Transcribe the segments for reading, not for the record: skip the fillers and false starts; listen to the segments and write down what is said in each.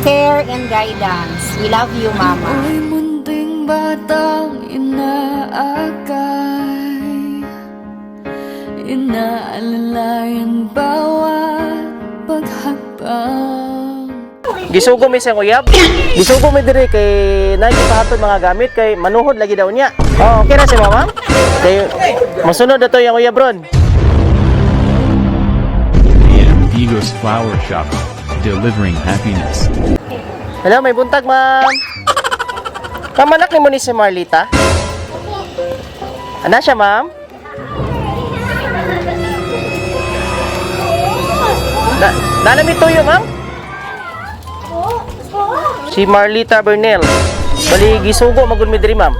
care and guidance. We love you, Mama. Ako'y munting batang inaakay, inaalalayan bawat paghakbang. Gisugo mi sa uyab. Gisugo mi diri kay naay gipahatod mga gamit kay manuhod lagi daw niya. Oh, okay ra si mama? Kay mosunod na to yung uyab ron. AM Vigos Flower Shop, delivering happiness. Hello, may buntag, ma'am. Kamanak ni mo ni si Marlita? Ana siya, ma'am? Na, nanami tuyo, ma'am? Si Marlita Bernel. Bali, gisugo magud mi diri, ma'am.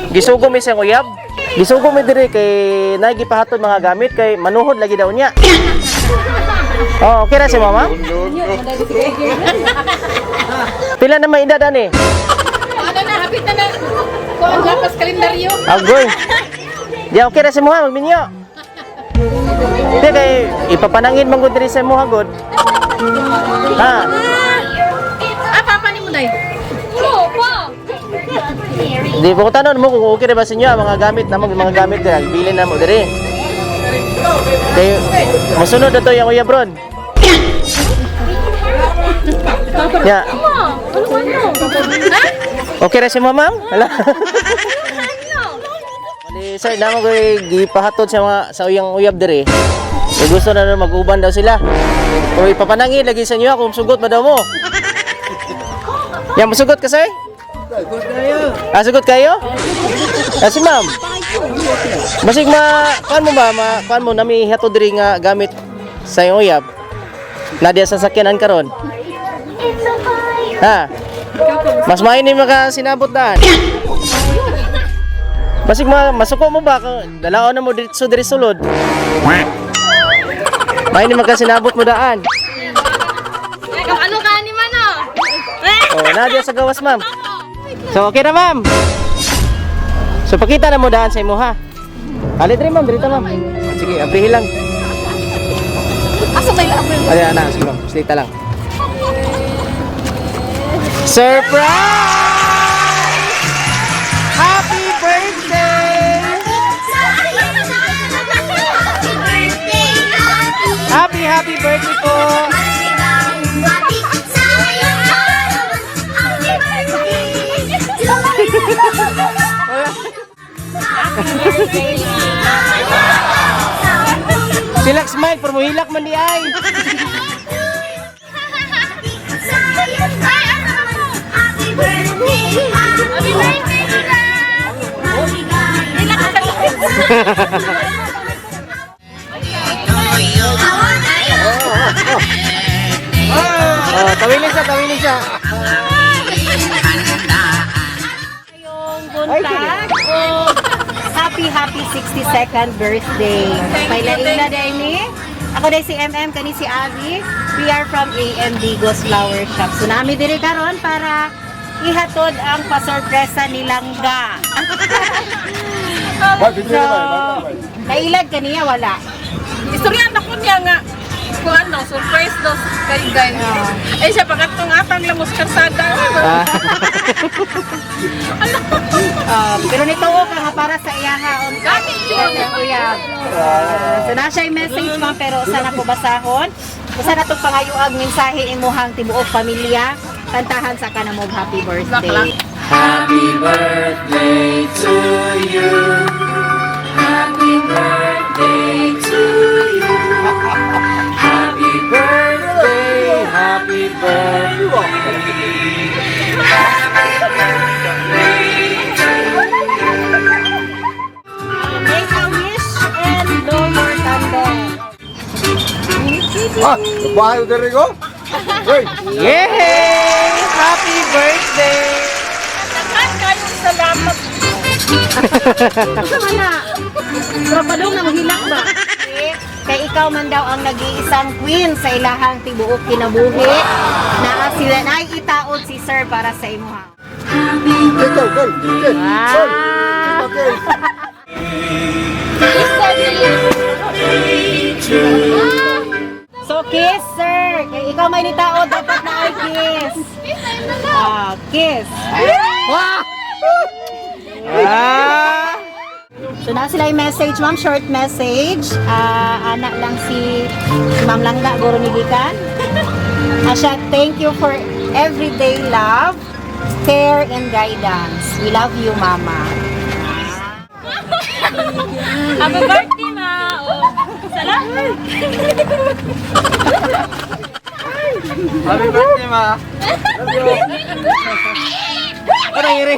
Gisugo mi sa uyab. Gisugo mi diri kay naay gipahatod mga gamit kay manuhod lagi daw niya. Oh, okay ra si mama? Pila na may edad ani? Ano na, hapit na na. Kuan lapas kalendaryo. Agoy. Di okay ra si muha magminyo. Di kay ipapanangin man gud diri sa muha gud. Ha. Ah, papa ni mo day. Oo, pa. Di ko tanon mo kung okay ra ba sa inyo ang mga gamit na mo mga gamit diri bilin na mo diri. Kay mosunod na to yung uyab ron. Ya. Ano ano? Ha? Okay ra si ma'am? Hala. Di sir, namo ko gipahatod sa mga sa uyang uyab diri. Kay gusto na na mag-uban daw sila. O ipapanangin lagi sa inyo kung sugot ba daw mo. Yan, musugot ka, sir? Ah, sugot kayo? Ah, si ma'am. Basig ma, kuan mo ba, ma, kuan mo nami hatod diri nga gamit sa iyong uyab. Nadia sa sakyanan karon. Ha? Mas maini maka sinabot daan. Basig ma masuko mo ba kung dalaon na mo diretso diri sulod. Maini maka sinabot mo daan. Ikaw, ano ka ni mano? Oh, nadia sa gawas, ma'am. So okay na, ma'am. So pakita na mo daan sa imo ha. Ali diri, ma'am, diri ta, ma'am. Sige, abrihi lang. Asa may laap mo? Ali ana, sige ma'am, slita lang. Surprise! Happy birthday! Happy happy birthday po! Silak smile, pero mohilak man di ay. Happy birthday, Oh, tawilin siya, tawilin siya. Ngayong buntag o happy happy 62nd birthday. May laila day ni. Ako day si MM kani si Abby. We are from AM Digos Flower Shop. So nami diri karon para ihatod ang pasorpresa ni Langga. So, nailag kaniya wala. Istorya na ko niya nga kung ano, surprise daw kay Day. Eh siya, pagkatong atang lang sa karsada. Ah. Pero nituo ka nga para sa iyaha on Gani yun. Kuya. So na siya yung message, ma'am, pero sana ko basahon. Usa na tong pangayuag mensahe imuhang tibuok pamilya. Kantahan sa kanamog happy birthday. Happy birthday to you. Happy birthday to you. Happy birthday, happy birthday. Make a wish and blow your candle. Ah, bahay diri ko. Hey, Yay! Happy birthday! Daghan kayong salamat. Unsa man na? Pero padung na mohilak ba? Kay ikaw man daw ang nag-iisang queen sa ilahang tibuok kinabuhi. Naa sila na itaod si sir para sa imuha. go, go, go. Wow! Okay. So kiss, sir. Kay ikaw may nitaod, dapat na ay kiss. Ah, kiss. Ah! So na sila yung message, ma'am, short message. Ah, anak lang si Ma'am Langga guro ni Gikan. Asya, thank you for everyday love, care and guidance. We love you, Mama. Happy birthday, ma! Oh. Salamat! Happy birthday, ma. Ano nangyari?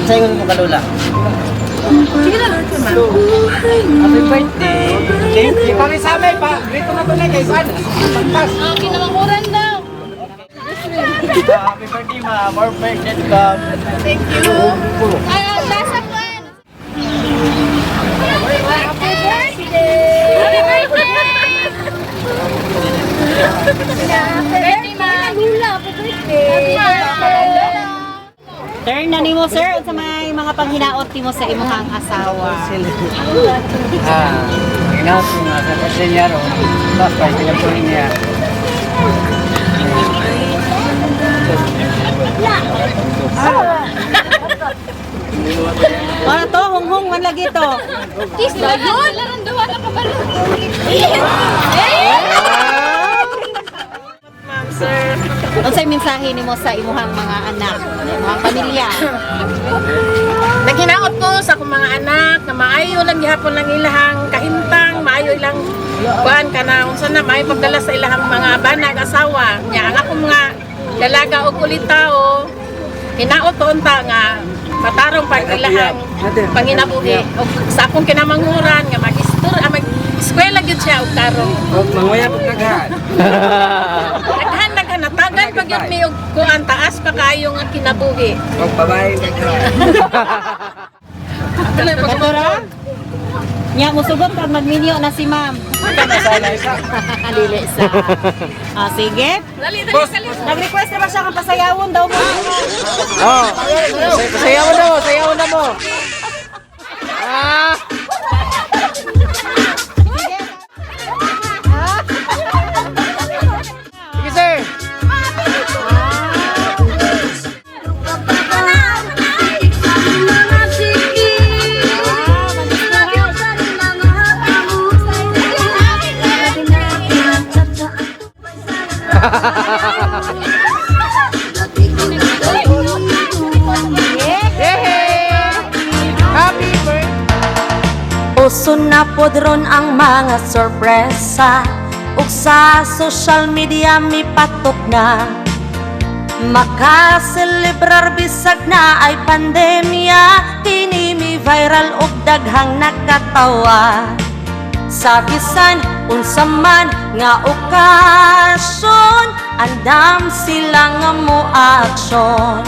Sa'yo mo kalula. Happy birthday. Thank you. Pakisama pa. Dito na to na kay San. Pagpas. Oh, kinamanguran daw. Happy birthday, ma. More birthday to come. Thank you. Ay, nasa kwan. Happy birthday! Happy birthday! Birthday, ma! Happy birthday! Turn na nimo, sir, unsa may mga panghinaot nimo sa imong asawa. Ah, ginawa ko nga sa birthday niya ron. Tapos pa, kinabuhi niya. Ano to, hunghong man lagi to. Kiss na yun! Laran daw, wala ka ba? Unsay mensahe nimo sa imuhang mga anak, mga pamilya? Naghinaot ko sa akong mga anak na maayo lang gihapon lang ilahang kahintang, maayo ilang kuan kana unsa na maayo pagdala sa ilahang mga banag asawa. Nya ang akong mga dalaga og ulitaw, hinaot to unta nga matarong pa ang ilahang panginabuhi og sa akong kinamanguran nga mag-istur ah, mag eskwela gyud siya og tarong. Huwag manguya pag naghan. Daghan daghan natagan pa gyud mi og kuan taas pa kaayo nga kinabuhi. Huwag babae naghan. Katura? Nya musugot pag magminyo na si ma'am. Dili sa. Ah, sige. Dali dali dali. Nag-request na ba siya kang pasayawon daw mo? Oh. Sayawan na mo, sayawan na mo. Ah! Sige, sir. Yay! Happy birthday! Uso na pod ron ang mga sorpresa ug sa social media mipatok na. Makaselebrar bisag na ay pandemya, kini mi viral og daghang nakatawa. Sa bisan unsa man nga okasyon, andam sila nga mo aksyon.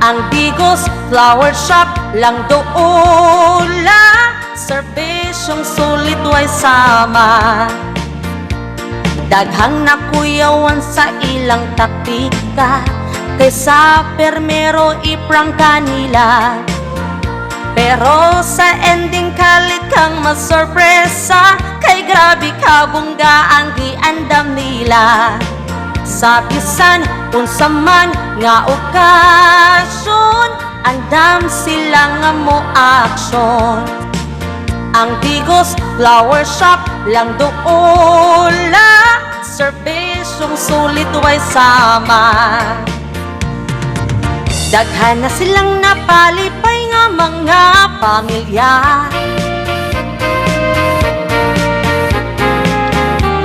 Ang Digos Flower Shop lang doula, serbisyong sulit way sama. Daghang nakuyawan sa ilang taktika, kaysa permero iprangka nila. Pero sa ending kalit kang masorpresa, kay grabe kabungga ang giandam nila. Sa bisan unsa man nga okasyon, andam sila nga mo aksyon. Ang Digos Flower Shop lang doula, serbisyong sulit way sama. Daghan na silang napalipay nga mga pamilya.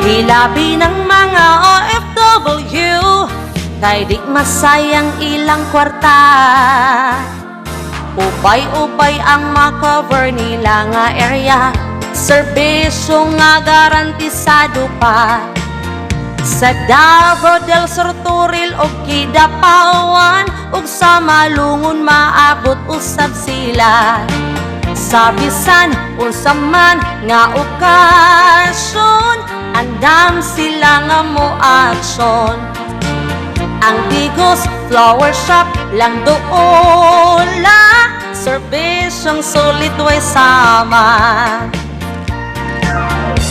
Hilabi ng mga OFW, kay di masayang ilang kwarta. Upay-upay ang makover nila nga area, serbisyo nga garantisado pa. Sa Davao del Sur, Turil o Kidapawan, ug sa Malungon maabot usab sila. Sa bisan unsa man nga okasyon, andam sila nga mo aksyon. Ang Digos Flower Shop lang doula, serbisyong sulit way sama.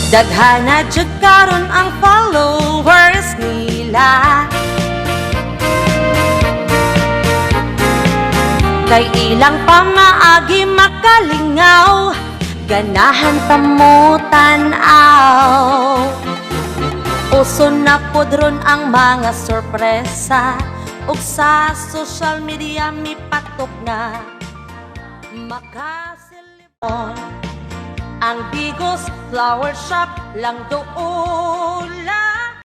Daghana jud karon ang followers nila. Kay ilang pamaagi makalingaw, ganahan ta mo tan-aw. Uso na pod ron ang mga sorpresa ug sa social media mipatok na makasilibon. Ang Digos Flower Shop lang doon.